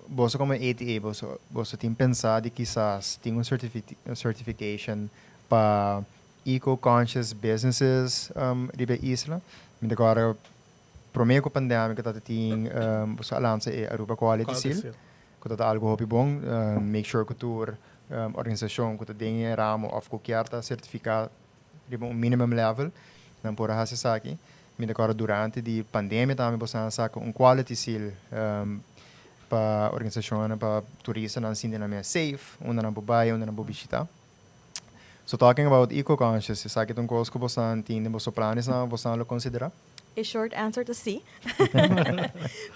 boso como ATA, boso tin pensa di kisas tin un certification pa eco-conscious businesses riba isla? Mi ta acorda prome cu pandemia cu tata tin boso a lansa e Aruba Quality Quality Seal, Seal. Cu tata algo hopi bon, make sure cu tur organisacion cu ta den e ramo of cu kier ta certifica riba un minimum level, nan por a haci esaki. Mi ta acorda durante di pandemia tambe boso a saca un quality seal pa organisacionnan, pa turistanan sinti nan mes safe, unda nan por bay, unda nan por bishita. So talking about eco-conscious, esaki ta un cos cu boso tin den boso planes nan, boso lo considera? A short answer ta si.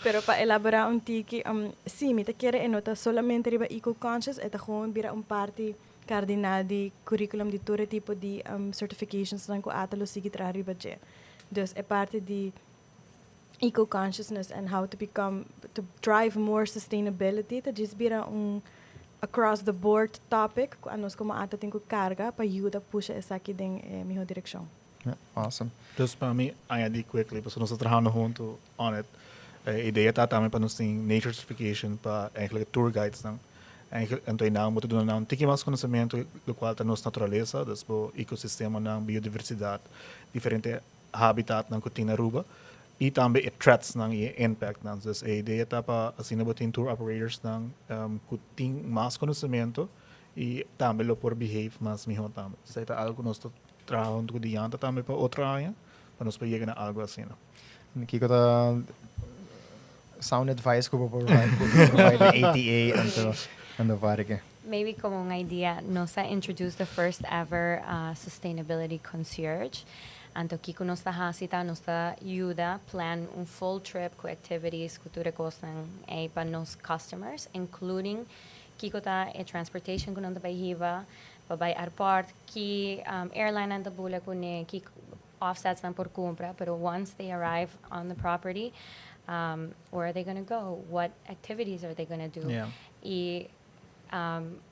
Pero pa elabora un tiki, si, mi ta kere e no ta solamente riba eco-conscious, e ta gewoon bira un parti cardinal di curriculum di tur e tipo di certifications nan cu ATA lo sigui traha riba dje. Dus e parti di eco-consciousness and how to become, to drive more sustainability, ta djis bira un across the board topic cu anos como ATA tin cu carga pa yuda pusha esaki den e miho direccion. Yeah, awesome. Dus pa mi añadi quickly, pasobra nos ta trahando hunto on it. E idea ta tambe pa nos tin nature certification pa eigenlijk tour guides nan. Eigenlijk, anto nan bo ta duna nan un tiki mas conocimiento locual ta nos naturalesa, dus bo ecosistemanan, biodiversidad, diferente habitatnan cu tin na Aruba, y tambe e threats nan y e impact nan. Dus e idea ta pa asina bo tin tour operators nan cu tin mas conocimiento y tambe lo por behave mas miho tambe. Esey ta algo cu nos ta traha hunto cu Dianta tambe pa otro aña, pa nos por yega na algo asina. Kiko ta sound advice cu bo por provide na ATA anto parke? Maybe como un idea, nos a introduce the first ever sustainability concierge. Anto kiko nos ta hasi ta nos ta yuda plan un full trip cu activities, cu tur e cosnan ey pa nos customers, including kiko ta e transportation cu nan ta bay hiba, pa bay airport, ki airline nan ta bula cune, ki offsets nan por cumpra, pero once they arrive on the property, where are they going to go? What activities are they going to do? Y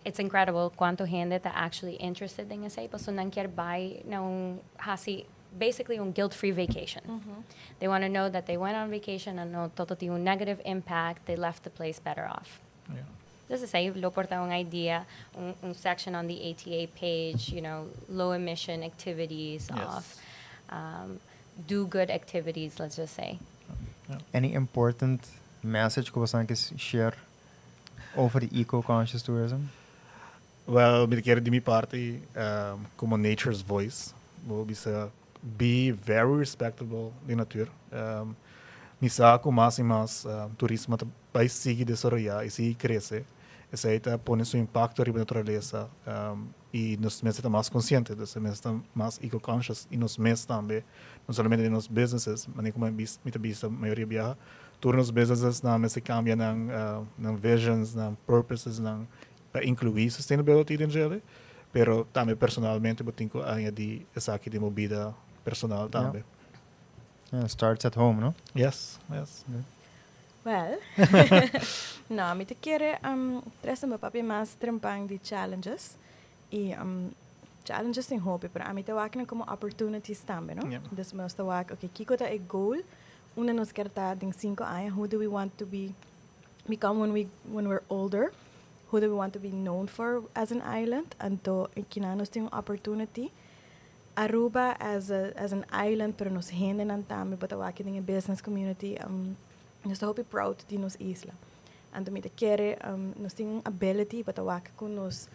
it's incredible cuanto hende ta actually interested in esey, pasobra nan kier bay na un hasi basically un guilt-free vacation. They want to know that they went on vacation and no tabata tin un negative impact, they left the place better off. Dus esey lo por ta un idea, un section on the ATA page, low emission activities of do good activities, let's just say. Any important message cu bo kier share over the eco-conscious tourism? Well, mi kier di mi parti, como nature's voice, bo bisa be very respectable di natura. Mi sa cu mas y mas turismo ta bay sigui desaroya y sigui crece. Esey ta pone su impacto riba naturalesa y nos mes ta mas consciente, dus mes ta mas eco-conscious y nos mes tambe, no solamente den nos businesses, mas como mi ta bisa mayoria biaha, tur nos businesses nan mester cambia nan visions, nan purposes, nan pa inclui sustainability den dje, pero tambe personalmente bo tin cu añadi esaki den bo bida personal tambe. Yeah, starts at home, no? Yes. Well, no, mi ta kere trece mi papia mas trempan di challenges y challenges tin hopi, pero ami ta wak como opportunities tambe, no? Yeah. Dus nos ta wak, okay, kiko ta e goal, unda nos kier ta den 5 aña, who do we want to be become when we're older? Who do we want to be known for as an island? Anto, akinan nos tin un opportunity. Aruba as an island, pero nos hendenan tambe, but aki den business community, nos ta hopi proud di nos isla. Anto mi ta kere, nos tin un ability, but wak cu nos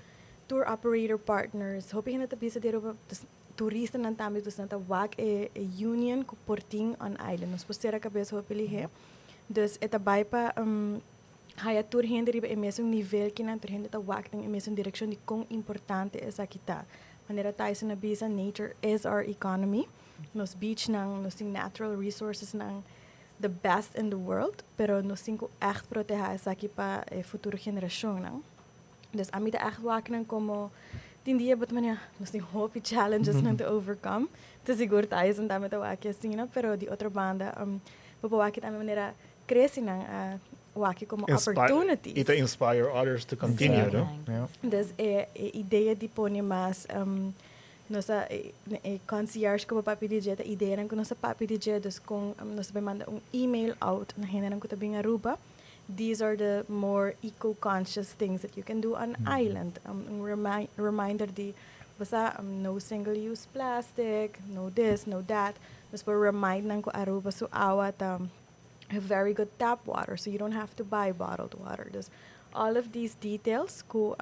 tour operator partners, hopi hende ta bisa di Aruba, dus turistanan tambe, dus nan ta wak e union cu por tin on island. Nos por cera cabes hopi lihe. Dus e ta bay pa haya tur hende riba e mesun nivel cu nan tur hende ta wak den e mesun direccion di con importante esaki ta. Manera Tyson a bisa, nature is our economy. Nos beach nan, nos tin natural resources nan the best in the world, pero nos tin cu echt proteha esaki pa e futuro generacion nan. Dus ami ta echt wak nan como tin dia but mania nos tin hopi challenges nan to overcome. Te sigur Tyson tambe ta wak asina, pero di otro banda bo por wak tambe manera crece nan a wak como opportunities. Y to inspire others to continue, no? Yeah. Dus e idea di pone mas nos e concierge cu papia di dje, idea nan cu nos papia di dje, dus con nos bay manda un email out na hende nan cu ta bin Aruba. These are the more eco-conscious things that you can do on island. Un reminder di basta no single-use plastic, no this, no that. Dus por remind nan cu Aruba su awa ta a very good tap water, so you don't have to buy bottled water. Dus all of these details cu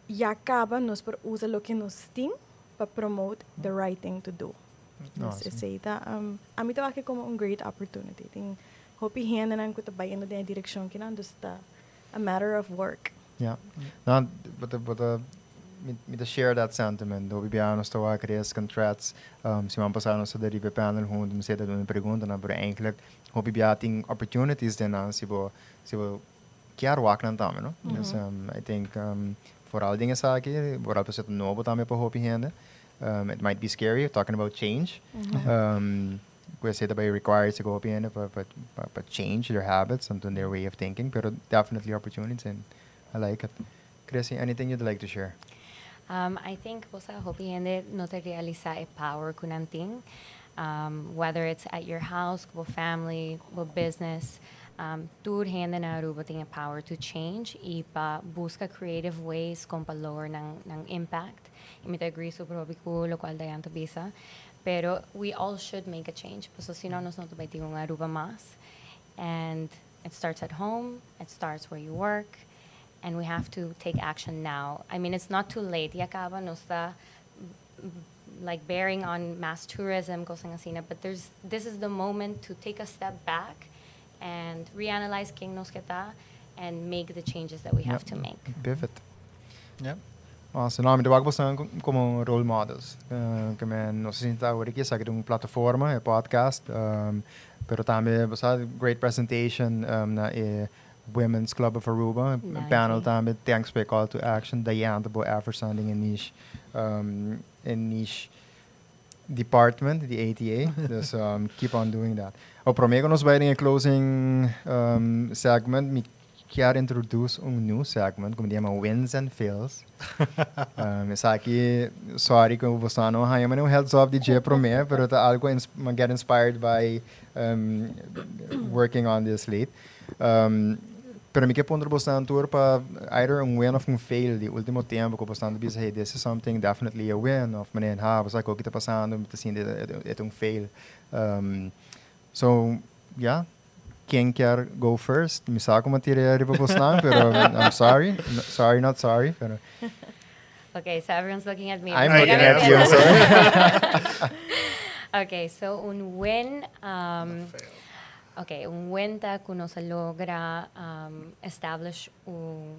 ya caba nos por usa loke nos tin pa promote the right thing to do. Dus esey ta ami ta wak como un great opportunity. Tin hopi hende nan cu ta bayendo den e direccion cu nan, dus ta a matter of work. Yeah. No, but mi ta share that sentiment. Hopi bia nos ta wak risk and threats. Siman pasa nos a riba panel hunto, mi ta duna pregunta na, pero eigenlijk hopi bia tin opportunities den nan si bo kier wak nan tambe, no? Dus I think vooral dingen esaki, vooral pa ta nobo tambe pa hopi hende. It might be scary talking about change. Pues e tambe requires to go hopi hende pa change their habits and their way of thinking, pero definitely opportunities and I like it. Chrissy, anything you'd like to share? I think bosa hopi hende no ta realisa e power cu nan tin. Whether it's at your house, cu family, cu business, tur hende na Aruba tin e power to change y pa busca creative ways con pa lower nan impact. Y mi ta agree super hopi cu locual Diane ta bisa. Pero we all should make a change. Paso si no, nos no ta bay tin un Aruba mas. And it starts at home, it starts where you work, and we have to take action now. I mean, it's not too late. Ya caba nos ta like bearing on mass tourism, cos asina, but there's this is the moment to take a step back and reanalyze ken nos ta and make the changes that we have to make. Pivot. Yeah. Awesome. No, mi ta wak boso como role models. Cu mi no sa si awor aki esaki ta un plataforma, e podcast, pero tambe boso great presentation na e Women's Club of Aruba, Danki. Panel tambe, thanks pa call to action, Diane, bo efforts in a niche department, the ATA. Dus keep on doing that. O prome nos bay den closing segment, mi kier introduce un new segment, cu yama Wins and Fails. Esaki, sorry cu bo no haya un heads up di dje prome, pero ta algo get inspired by working on this late. Pero mi ke puntra bosnan tur pa either un win of un fail di ultimo tempo ku bosnan ta bisa hey this is something definitely a win of manera ha bo sa kiko ta pasando mi ta sinti e ta un fail. So ya ken kier go first? Mi sa ku mi a tira riba bosnan pero I'm sorry, sorry not sorry pero. Okay, so everyone's looking at me. I'm looking at you, sorry. Okay, so un win Ok, un win ta cu nos a logra establish un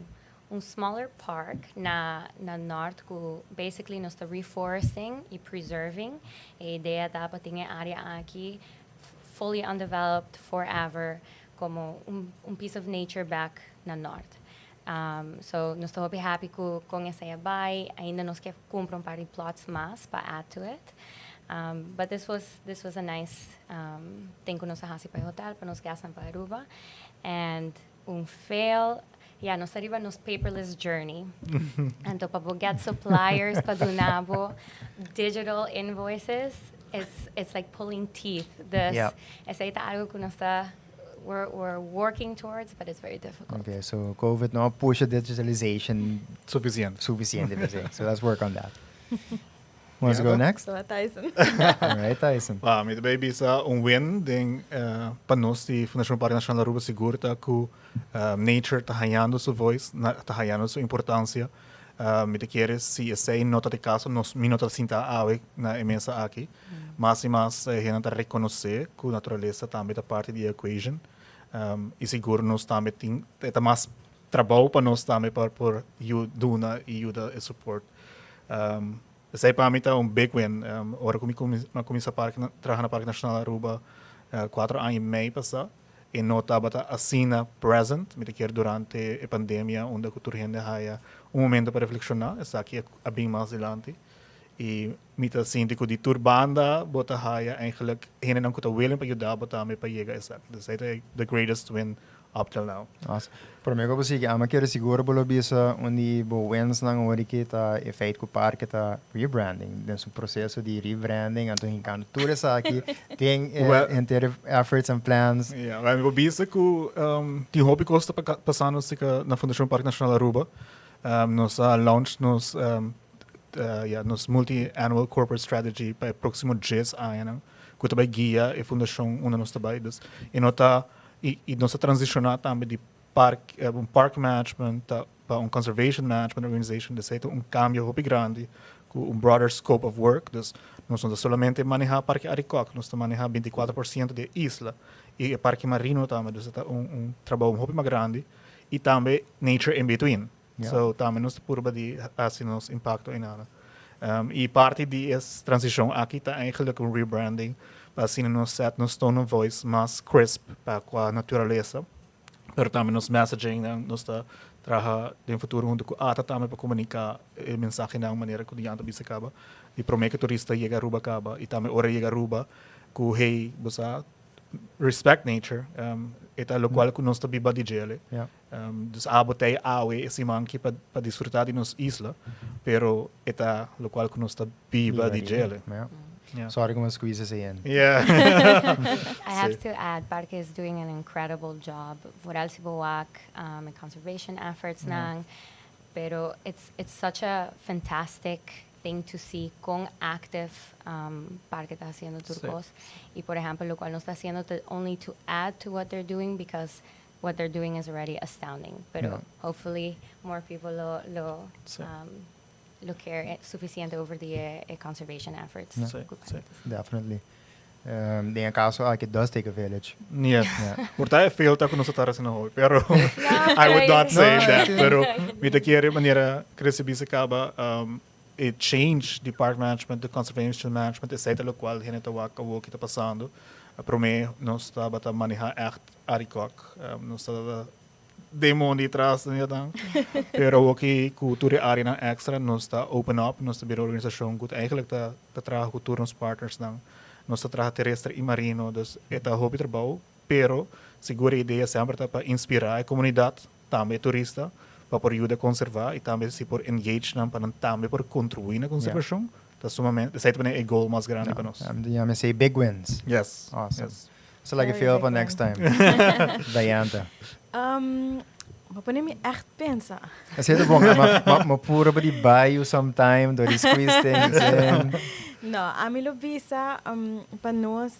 un smaller park na na Nort cu basically nos ta reforesting y preserving. E idea ta pa tin e area aki fully undeveloped forever como un un piece of nature back na Nort. So nos ta hopi happy cu con esey a bay. Ainda nos ke cumpra un par di plots mas pa add to it. But this was this was a nice thing cu nos a haci pa e hotel, pa nos guestnan pa Aruba. And un fail, ya nos ta riba nos paperless journey. Anto pa bo get suppliers pa duna bo digital invoices, it's it's like pulling teeth. Dus esey ta algo cu nos ta we're we're working towards, but it's very difficult. Okay, so COVID no a pusha digitalization Suficiente. suficiente per se. So let's work on that. Wants to go next? So Tyson. All right, Tyson. Pa mi ta bay bisa un win den pa nos di Fundacion Parke Nacional Aruba sigur ta cu nature ta hayando su voice, ta hayando su importancia. Mi ta kere si esey no ta di caso nos mi no ta sinta awe na e mesa aki. Mas y mas hende ta reconoce cu naturalesa tambe ta parti di e equation y sigur nos tambe tin e ta mas trabou pa nos tambe pa por duna y yuda e support. Esey pa mi ta un big win. Ora cu mi a cuminsa traha na Parke Nacional Aruba cuatro aña y mei pasa e no tabata asina present, mi ta kier durante e pandemia unda cu tur hende haya un momento pa reflexiona, esaki a bin mas dilanti y mi ta sinti cu di tur banda bo ta haya eigenlijk hendenan cu ta willing pa yuda bo tambe pa yega esaki. Dus esey ta the greatest win up till now. Awesome. Prome cu bo sigui, ama kere sigur bo lo bisa un di bo wensnan awor ta e feit cu parke ta rebranding, den su proceso di rebranding, anto hincando tur esaki den e henter efforts and plans. Yeah, well, mi por bisa cu tin hopi cos ta pasando cerca na Fundacion Parke Nacional Aruba. Nos a launch nos yeah, nos multi-annual corporate strategy pa e proximo dies añanan cu ta bay guia e fundacion unda nos ta bay. Dus e no ta I i nos a transicioná tambe di park, un park management ta pa un conservation management organization, esei ta un cambio hopi grandi cu un broader scope of work. Dus nos no ta solamente maneha Parke Arikok, nos ta maneha 24% di e isla i e Parke Marino tambe. Dus e ta un un trabou hopi mas grandi i tambe nature in between. So tambe nos ta purba di haci nos impacto einana. I parti di e transicion aki ta eigenlijk un rebranding pa asina nos set nos tone of voice mas crisp pa cua naturalesa, pero tambe nos messaging nan nos ta traha den futuro hunto cu ata tambe pa comunica e mensahenan manera cu Diana ta bisa caba di prome cu turista yega Aruba caba y tambe ora yega Aruba cu hey bo sa respect nature e ta locual cu nos ta biba di djele. Dus abo ta e awe e siman aki pa pa disfruta di nos isla, pero e ta locual cu nos ta biba di djele. Yeah. Sorry cu mi a squeeze esey in. Yeah. I have to add, Parke is doing an incredible job. Vooral si bo wak e conservation efforts nan, pero it's it's such a fantastic thing to see con active Parke ta haciendo tur cos. Y por ehempel locual nos ta haciendo ta only to add to what they're doing because What they're doing is already astounding, pero hopefully more people lo lo lo care suficiente over di e conservation efforts. Definitely. Den e caso aki it does take a village. Yeah. Por ta e fail ta cu nos a tar asina hopi, pero I would not say that, pero mi ta kere manera Chrissy bisa caba e change di park management to conservation management esey ta locual hende ta wak awor ki ta pasando. Prome nos tabata maneha echt Arikok, nos tabata den mondi tras den yatan, pero awor ki cu tur e areanan extra nos ta open up, nos ta bira un organisacion cu eigenlijk ta ta traha cu tur nos partnersnan. Nos ta traha terestre y marino, dus e ta hopi trabou, pero sigur e idea semper ta pa inspira e comunidad, tambe e turista, pa por yuda conserva y tambe si por engage nan pa nan tambe por contribui na conservacion, ta sumamente, esey ta pone e goal mas grandi pa nos. Ya mi say big wins. Yes. Awesome. So like a fail pa next time. Diantha. Bo pone mi echt pensa. Esei ta bon, ma, ma, ma puro pa di buy you some time door di squeeze things in. No, ami lo bisa pa nos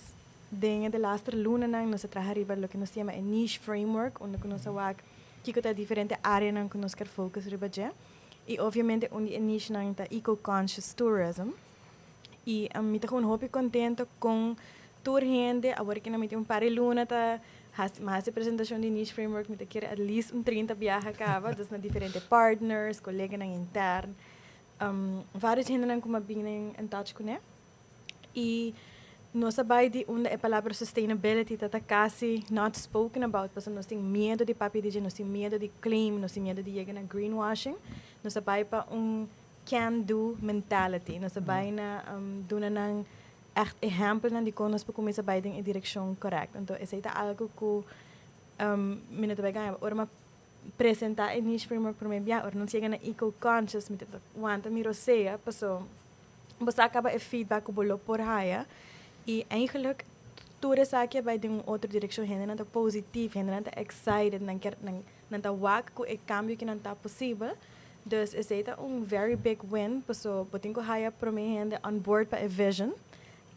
den e de laster lunanan nos a traha riba loke nos yama e niche framework, unda ku nos a wak kiko ta e diferente areanan ku nos kier focus riba dje. I obviamente un di e nichenan ta eco-conscious tourism. I mi ta gewoon hopi contento con tur hende, awor ki na mi tin un par di luna ta hasi, mi a hasi presentacion di niche framework, mi ta kere at least un 30 biaha caba, dus na diferente partners, coleganan intern, varios hendenan cu mi a bin in touch cune. I nos a bai di unda e palabra sustainability ta ta casi not spoken about, pasobra nos tin miedo di papia di dje, nos tin miedo di claim, nos tin miedo di yega na greenwashing. Nos a bai pa un can do mentality. Nos a bai na duna nan echt ehempelnan di kon nos por kuminsá bai den e direkshon korèkt. Anto esei ta algu ku mi no ta bai gaña. Ora mi a presentá e niche framework promé bia, ora nos yega na eco-conscious, mi ta wanta mi rosea paso bo sa kaba e feedback ku bo lo por haya i eigenlijk tur esaki a bai den un otro direkshon. Hendenan ta positief, hendenan ta excited, nan kier nan Nan ta wak ku e kambio ki nan ta posibel. Dus esei ta un very big win paso bo tin ku haya prome hende on board pa e vision.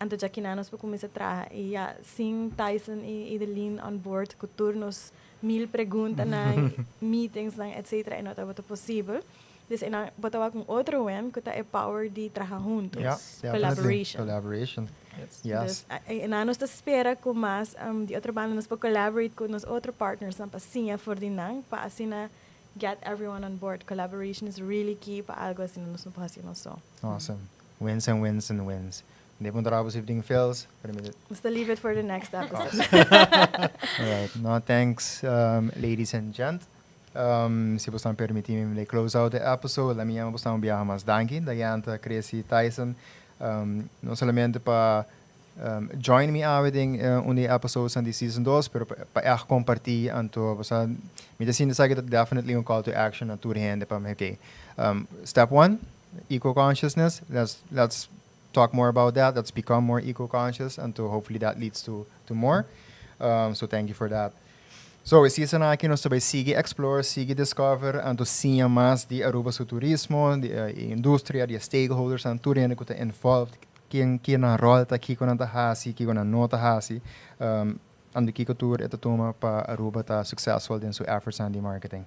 Anto dja kinan nos por kuminsa traha. I ya, sin Tyson i Idelin on board ku tur nos mil preguntanan, meetingsnan etcetera e no tabata posibel. Dus einan bo ta wak un otro win ku ta e power di traha hunto. Yeah, Collaboration. Collaboration. Yes. Dus einan nos ta spera ku mas di otro banda nos por collaborate ku nos otro partnersnan pa siña for di nan pa asina get everyone on board. Collaboration is really key pa algo asina nos no por hasi nos so. Awesome. Wins and wins and wins. De punto rabo si tin fails, pero mi Nos ta leave it for the next episode. Alright. No, thanks ladies and gent. Si bo stan permiti mi mi close out e episode, la mi yama bo stan un biaha mas danki, Dayanta, Chrissy, Tyson, no solamente pa join mi awe den un di e episodesnan di season dos, pero pa ègt kompartí anto bo sa mi ta sinti esaki ta definitely un call to action na tur hende pa mi okay, step one, eco consciousness, let's let's talk more about that, let's become more eco conscious anto hopefully that leads to to more, so thank you for that. So, e season aki nos ta bay sigui explore, sigui discover, anto siña mas di Aruba su turismo, di e industria, di e stakeholdersnan, tur hende cu ta involved, ken ken nan rol ta, kico nan ta haci, kico nan no ta haci, anto kico tur e ta tuma pa Aruba ta successful den su effortsnan di marketing.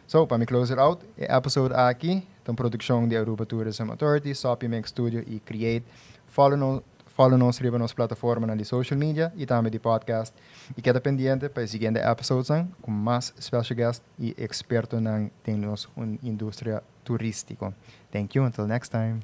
So, pa mi close it out, e episode aki ta un produccion di Aruba Tourism Authority, Soppy Mix Studio y Create. Follow nos, follow nos riba nos plataformanan di social media y tambe di podcast. Y keda pendiente pa e siguiente episodesnan cu mas special guest y expertonan den nos industria turistico. Thank you, until next time.